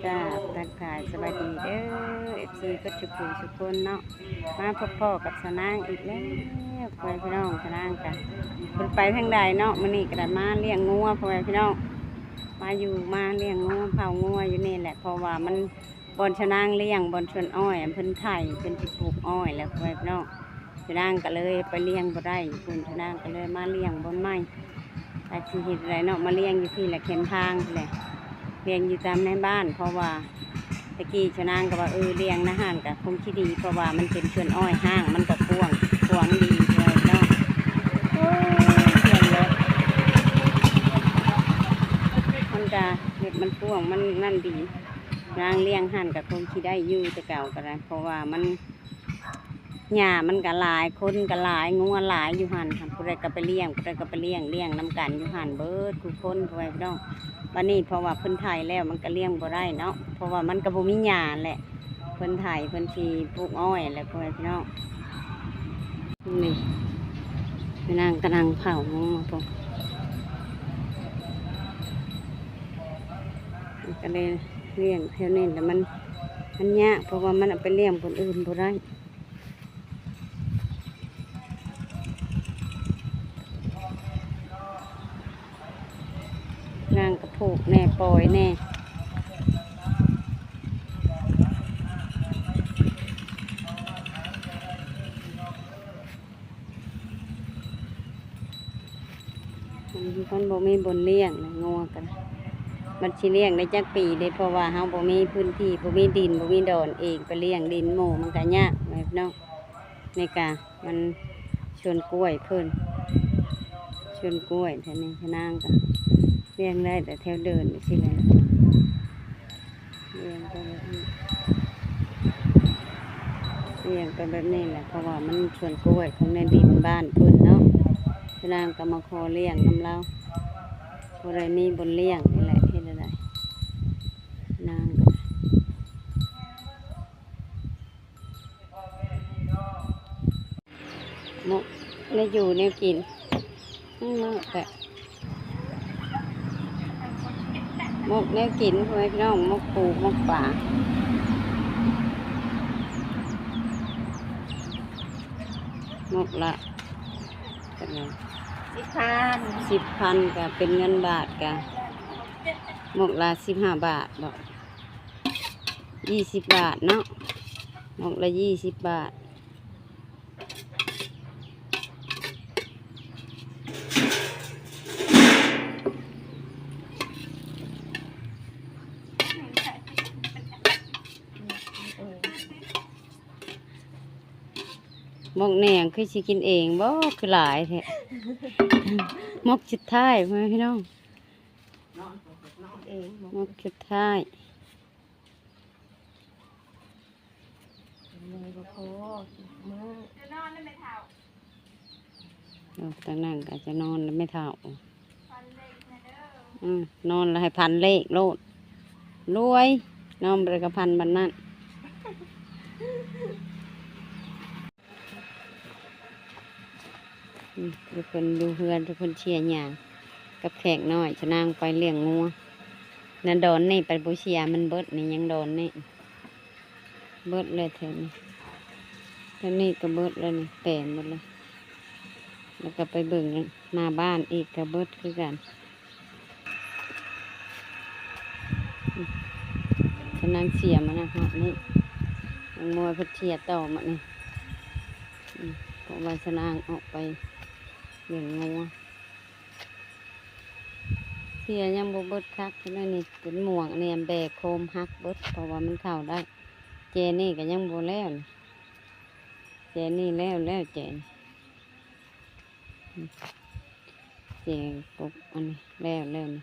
ກາບທັກທາຍສະບາຍດີເດີ ເອັຟຊີ ເບິດທຸກຜູ້ທຸກຄົນເນາະ ມາພົບພໍ້ກັບສາວນາງອີກແລ້ວ ພໍ່ແມ່ພີ່ນ້ອງ. ສາວນາງກະບໍ່ໄດ້ໄປທາງໃດເນາະ ມື້ນີ້ກະໄດ້ມາລ້ຽງງົວ ພໍ່ແມ່ພີ່ນ້ອງ ມາຢູ່ມາລ້ຽງງົວ ເຝົ້າງົວຢູ່ນີ້ແຫຼະ ເພາະວ່າມັນ ບ່ອນສາວນາງລ້ຽງ ບ່ອນສວນອ້ອຍ ເພິ່ນໄຖ ເພິ່ນຊິປູກອ້ອຍແລ້ວ ພໍ່ແມ່ພີ່ນ້ອງ. ສາວນາງກະເລີຍໄປລ້ຽງບໍ່ໄດ້ຢູ່ພຸ້ນ ສາວນາງກະເລີຍມາລ້ຽງບ່ອນໃໝ່ ຈັກຊິເຮັດໃດເນາະ ມາລ້ຽງຢູ່ພີ້ແຫຼະ ແຄມທາງພຸ້ນແຫຼະ ລ້ຽງຢູ່ຕາມໃນບ້ານ ເພາະວ່າແຕ່ກີ້ສາວນາງກະວ່າ ເອີ ລ້ຽງໃນຫັ້ນກະຄົງຊິດີ ເພາະວ່າມັນເປັນສວນອ້ອຍ ຫ້າງມັນກະກວ້າງຂວາງດີ ພໍ່ແມ່ພີ່ນ້ອງ. ໂອ້ຍ ສຽງລົດ ມັນກະ ເຮັດມັນກວ້າງ ມັນນັ້ນດີ ນາງລ້ຽງຫັ້ນກະຄົງຊິໄດ້ຢູ່ແຕ່ເກົ່າກະໄດ້ ເພາະວ່າມັນ ຫຍ້າມັນກະຫຼາຍ ຄົນກະຫຼາຍ ງົວຫຼາຍຢູ່ຫັ້ນ ຜູ້ໃດກະໄປລ້ຽງ ຜູ້ໃດກະໄປລ້ຽງ ລ້ຽງນຳກັນຢູ່ຫັ້ນເບິດທຸກຄົນ ພໍ່ແມ່ພີ່ນ້ອງ. ບາດນີ້ເພາະວ່າເພິ່ນໄຖແລ້ວ ມັນກະລ້ຽງບໍ່ໄດ້ເນາະ ເພາະວ່າມັນກະບໍ່ມີຫຍ້າແຫຼະ ເພິ່ນໄຖ ເພິ່ນຊິປູກອ້ອຍແຫຼະ ພໍ່ແມ່ພີ່ນ້ອງ. ນີ້ ແມ່ນາງກຳລັງເຝົ້າງົວພຸ້ນ ກະເລີຍລ້ຽງແຖວນີ້ແຫຼະ ມັນ ມັນຍາກ ເພາະວ່າມັນເອົາໄປລ້ຽງບ່ອນອື່ນບໍ່ໄດ້. ນາງກະຜູກແດ່ ປ່ອຍແດ່ ມັນ ມັນບໍ່ມີບ່ອນລ້ຽງ ງົວກະ ມັນຊິລ້ຽງໄດ້ຈັກປີເດ ເພາະວ່າເຮົາບໍ່ມີພື້ນທີ່ ບໍ່ມີດິນ ບໍ່ມີດອນເອງ ໄປລ້ຽງດິນໝູ່ມັນກະຍາກ ແມ່ນເນາະ. ນີ້ກະມັນສວນກ້ວຍເພິ່ນ ສວນກ້ວຍແຖວນີ້ ນາງກະລ້ຽງໄດ້ແຕ່ແຖວເດີ່ນຊີ້ແຫຼະ ລ້ຽງໄປແບບນີ້ ລ້ຽງໄປແບບນີ້ແຫຼະ ເພາະວ່າມັນສວນກ້ວຍຂອງໃນດິນບ້ານເພິ່ນເນາະ. ນາງກະມາຂໍລ້ຽງນຳລາວ ບໍ່ໄດ້ມີບ່ອນລ້ຽງນີ້ແຫຼະ ເຮັດແນວໃດ ນາງກະ ໝົກແນວຢູ່ແນວກິນ ມື້ແຫຼະ ໝົກແນວກິນ ພໍ່ແມ່ພີ່ນ້ອງ ໝົກປູ ໝົກປາ ໝົກລະ ສິບພັນ ສິບພັນ ກະເປັນເງິນບາດກະ ໝົກລະສິບຫ້າບາດເນາະ ຍີ່ສິບບາດເນາະ ໝົກລະຍີ່ສິບບາດ. ໝົກແໜງຄືຊິກິນເອງບໍ່ ຄືຫຼາຍແທ້ ໝົກສຸດທ້າຍ ພໍ່ແມ່ພີ່ນ້ອງ ໝົກສຸດທ້າຍ. ເອີ ທາງນັ້ນກະຈະນອນແລ້ວແມ່ເຖົ້າ ອືມ ນອນແລ້ວໃຫ້ຝັນເລກໂລດ ລວຍ ນອນບໍ່ໄດ້ກະຝັນບາດນັ້ນ. ອືມ ເພິ່ນຢູ່ເຮືອນ ເພິ່ນເຊຍຫຍ້າກັບແຂກນ້ອຍ ສາວນາງໄປລ້ຽງງົວ ນະ ດອນນີ້ໄປບໍ່ເຊຍ ມັນເບິດນີ້ ຍັງດອນນີ້ ເບິດແລ້ວແຖວນີ້ ແຖວນີ້ກະເບິດແລ້ວນີ້ ແປນເບິດແລ້ວ ແລ້ວກະໄປເບິ່ງໜ້າບ້ານອີກກະເບິດຄືກັນ. ສາວນາງເຊຍມານະຮອດນີ້ ນ້ອງມວຍເພິ່ນເຊຍຕໍ່ມານີ້ ອືມ ເພາະວ່າສາວນາງອອກໄປລ້ຽງງົວ ເຊຍຍັງບໍ່ເບິດຄັກຢູ່ໃນນີ້ ເປັນມ່ວງແນມແບກໂຄມຫັກເບິດ ເພາະວ່າມັນເຂົ້າໄດ້ ແຈນີ້ກະຍັງບໍ່ແລ້ວນີ້ ແຈນີ້ແລ້ວແລ້ວ ແຈນີ້ ແຈກົບອັນນີ້ແລ້ວແລ້ວນີ້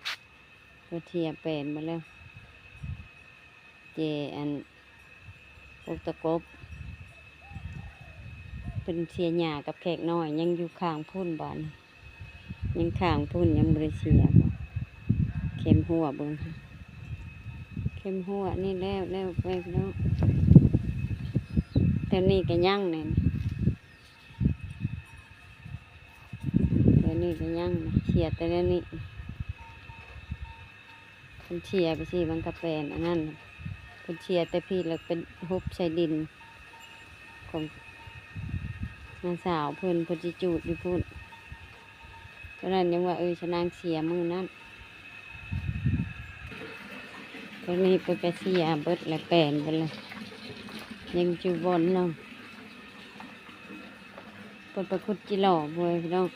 ຕົວເຊຍແປນໝົດແລ້ວ ແຈອັນ ປົກຕະກົບ ເພິ່ນເຊຍຫຍ້າກັບແຂກນ້ອຍ ຍັງຢູ່ຂ້າງພຸ້ນບາດນີ້ ຍັງຂ້າງພຸ້ນ ຍັງບໍ່ໄດ້ເຊຍ ເຂັມຮົ້ວເບິ່ງ ເຂັມຮົ້ວນີ້ແລ້ວແລ້ວ ແປນເນາະ ແຖວນີ້ກະຍັງແນ່ ແຖວນີ້ກະຍັງ ເຊຍແຕ່ແນວນີ້ ຄັນເຊຍໄປຊີ້ມັນກະແປນອັນນັ້ນ ເພິ່ນເສຍແຕ່ພີ້ ແລ້ວໄປຮຸບໃສ່ດິນຂອງນ້າສາວເພິ່ນ ເພິ່ນຊິຈູດຢູ່ພຸ້ນ. ຕອນນັ້ນຍັງວ່າ ເອີ ຊະນາງເສຍມື້ນັ້ນ. ຕອນນີ້ເພິ່ນກະເສຍເບິດແລ້ວ ແປນເບິດແລ້ວ ຍັງຢູ່ບ່ອນໜຶ່ງ. ເພິ່ນໄປຂຸດຈິຫຼໍ່ ພໍ່ແມ່ພີ່ນ້ອງ.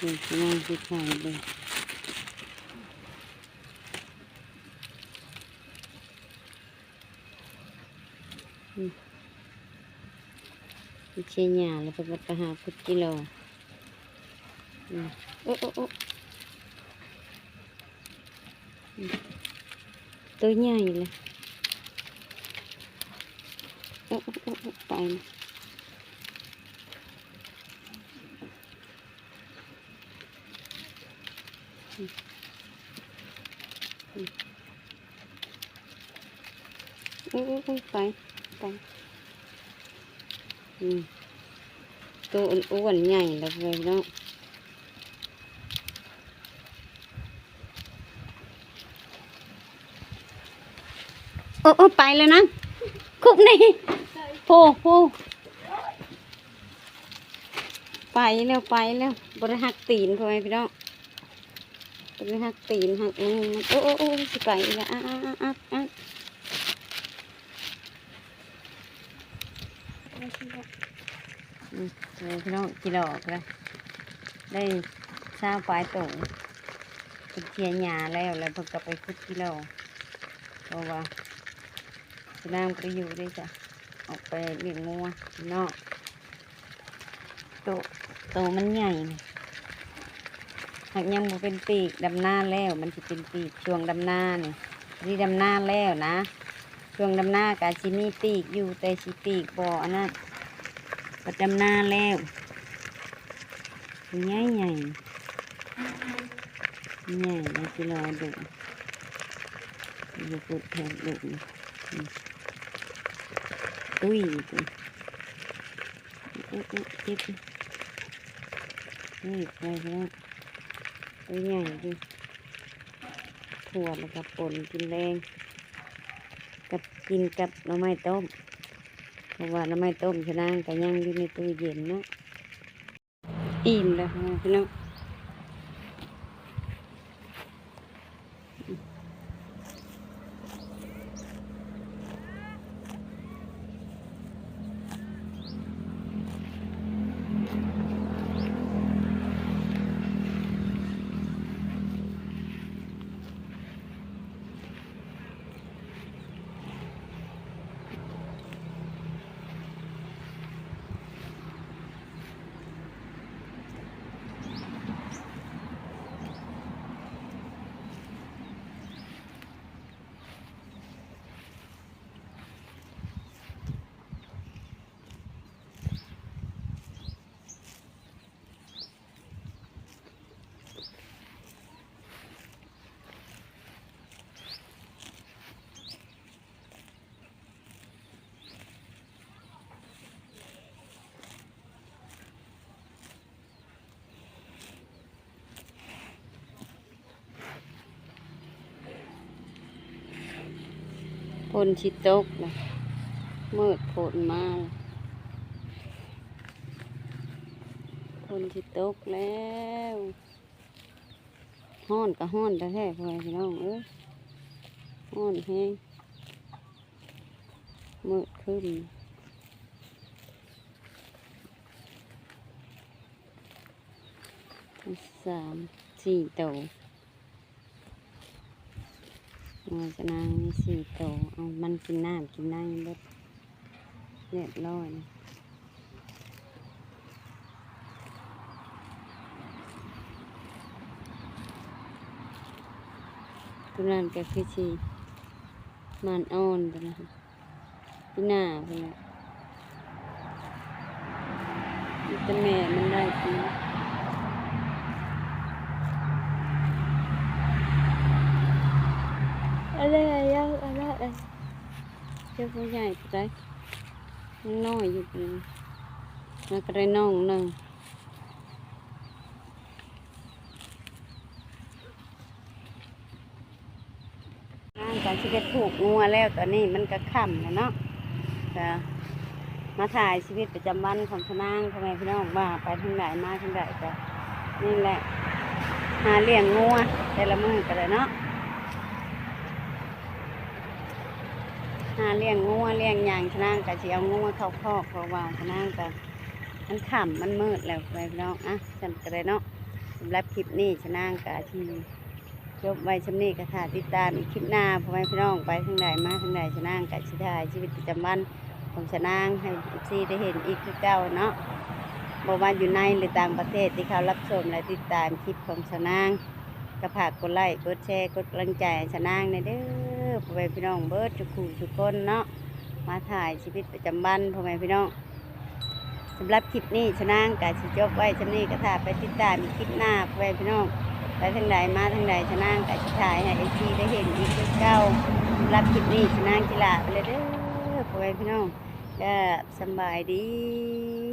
ນີ້ ຊະນາງຊິຂາຍເບິ່ງ. ອືມ ເສຍຫຍ້າແລ້ວເພິ່ນກໍໄປຫາຂຸດຈິຫຼໍ່. ອືມ ໂອ້ ໂອ້ ໂອ້ ອືມ ໂຕໃຫຍ່ເລີຍ. ໂອ້ ໂອ້ ໂອ້ ໄປ. ອື ອື ອື ໄປ ໄປ. ອືມ ໂຕອ້ວນໆ ໃຫຍ່ແລ້ວເລີຍເນາະ. ໂອ້ ໂອ້ ໄປແລ້ວນະ ຄຸບນີ້ ໂພ ໂພ ໄປແລ້ວ ໄປແລ້ວ. ບໍ່ໄດ້ຫັກຕີນ ພໍ່ແມ່ພີ່ນ້ອງ ບໍ່ໄດ້ຫັກຕີນ ຫັກມືມັນ. ໂອ້ ໂອ້ ໂອ້ ຊິໄປອີກແລ້ວ ອາ ອາ ອາ ອາ ອາ. ອືມ ເອີ ພີ່ນ້ອງ ກິໂລກະໄດ້ຊາວປາຍໂຕ. ເພິ່ນເຄຍຫຍ້າແລ້ວ ແລ້ວເພິ່ນກໍໄປຂຸດກິໂລ ເພາະວ່າຊະນາງບໍ່ໄດ້ຢູ່ເດ້ຈ້ະ ອອກໄປລ້ຽງງົວເນາະ. ໂຕ ໂຕມັນໃຫຍ່ ຫາກຍັງບໍ່ເປັນປີກ ດຳນາແລ້ວ ມັນຊິເປັນປີກ ຊ່ວງດຳນານີ້ ຊິດຳນາແລ້ວນະ. ຊ່ວງດຳນາກໍຊິມີປີກຢູ່ ແຕ່ຊິປີກບໍ່ອັນນັ້ນ ບັດດຳນາແລ້ວ ໃຫຍ່ໃຫຍ່ ໃຫຍ່ ມັນຊິລໍເບິ່ງ ບໍ່ເປີດແຜ່ນເບິ່ງ. ອືມ ຕຸ້ຍ ໂອ້ ໂອ້ ເຈັບ ນີ້ໄປແລ້ວ ໂຕໃຫຍ່ຢູ່. ຂົ້ວແລ້ວກໍປົ່ນກິນແລງ ກັບ ກິນກັບໜໍ່ໄມ້ຕົ້ມ ເພາະວ່າໜໍ່ໄມ້ຕົ້ມຊະນາງກໍຍັງຢູ່ໃນຕູ້ເຢັນເນາະ. ອີ່ມແລ້ວພີ່ນ້ອງ. ຝົນຊິຕົກແລ້ວ ມືດຝົນມາແລ້ວ ຝົນຊິຕົກແລ້ວ. ຮ້ອນກໍຮ້ອນແທ້ໆ ພໍ່ແມ່ພີ່ນ້ອງເອີຍ ຮ້ອນແຮງ ມືດຄຶ້ມ. ສາມສີ່ໂຕ ງົວຊະນາງມີສີ່ໂຕ ເອົາມັນກິນນ້ຳກິນໃນເບິດ ຮຽບຮ້ອຍ. ໂຕນັ້ນກໍຄືຊິມານອ່ອນໂຕນັ້ນ ປີໜ້າພຸ້ນແຫຼະ ມີແຕ່ແມ່ມັນໄດ້ປີ. ອັນໃດ ອັນໃດ ຍັງບໍ່ໃຫຍ່ປານໃດ ຍັງນ້ອຍຢູ່ ມັນກໍໄດ້ນ້ອງໜຶ່ງ. ນາງກໍຊິໄປຜູກງົວແລ້ວ ຕອນນີ້ມັນກໍຄ່ຳແລ້ວເນາະ ກໍມາຖ່າຍຊີວິດປະຈຳວັນຂອງຊະນາງ ພໍ່ແມ່ພີ່ນ້ອງ ວ່າໄປທາງໃດມາທາງໃດ ກໍນີ້ແຫຼະ ຫາລ້ຽງງົວແຕ່ລະມື້ກໍໄດ້ເນາະ ຫາລ້ຽງງົວລ້ຽງຫຍັງ ຊະນາງກໍຊິເອົາງົວເຂົ້າຄອກ ເພາະວ່າຊະນາງກໍ ມັນຄ່ຳມັນມືດແລ້ວ ພໍ່ແມ່ພີ່ນ້ອງ ອ່ະ ຊັ້ນກໍໄດ້ເນາະ ສຳລັບຄລິບນີ້ຊະນາງກໍຊິ ຈົບໄວ້ຊ່ຳນີ້ ກໍຖ້າຕິດຕາມອີກຄລິບໜ້າ ພໍ່ແມ່ພີ່ນ້ອງ ໄປທາງໃດມາທາງໃດ ຊະນາງກໍຊິຖ່າຍຊີວິດປະຈຳວັນຂອງຊະນາງໃຫ້ເອັຟຊີໄດ້ເຫັນອີກຄືເກົ່າເນາະ ບໍ່ວ່າຢູ່ໃນ ຫຼື ຕ່າງປະເທດ ທີ່ເຂົ້າຮັບຊົມ ແລະ ຕິດຕາມຄລິບຂອງຊະນາງ ກໍຝາກກົດໄລ້ ກົດແຊ ກົດກຳລັງໃຈໃຫ້ຊະນາງແດ່ເດີ ພໍ່ແມ່ພີ່ນ້ອງເບິດທຸກຜູ້ທຸກຄົນເນາະ ມາຖ່າຍຊີວິດປະຈຳວັນ ພໍ່ແມ່ພີ່ນ້ອງ. ສຳລັບຄລິບນີ້ຊະນາງກະຊິຈົບໄວ້ຊ່ຳນີ້ ກະຖ້າໄປຕິດຕາມອີກຄລິບໜ້າ ພໍ່ແມ່ພີ່ນ້ອງ ໄປທາງໃດມາທາງໃດ ຊະນາງກະຊິຖ່າຍໃຫ້ເອັຟຊີໄດ້ເຫັນອີກຄືເກົ່າ. ສຳລັບຄລິບນີ້ຊະນາງຊິລາໄປແລ້ວເດີ ພໍ່ແມ່ພີ່ນ້ອງ ກະສຳບາຍດີ.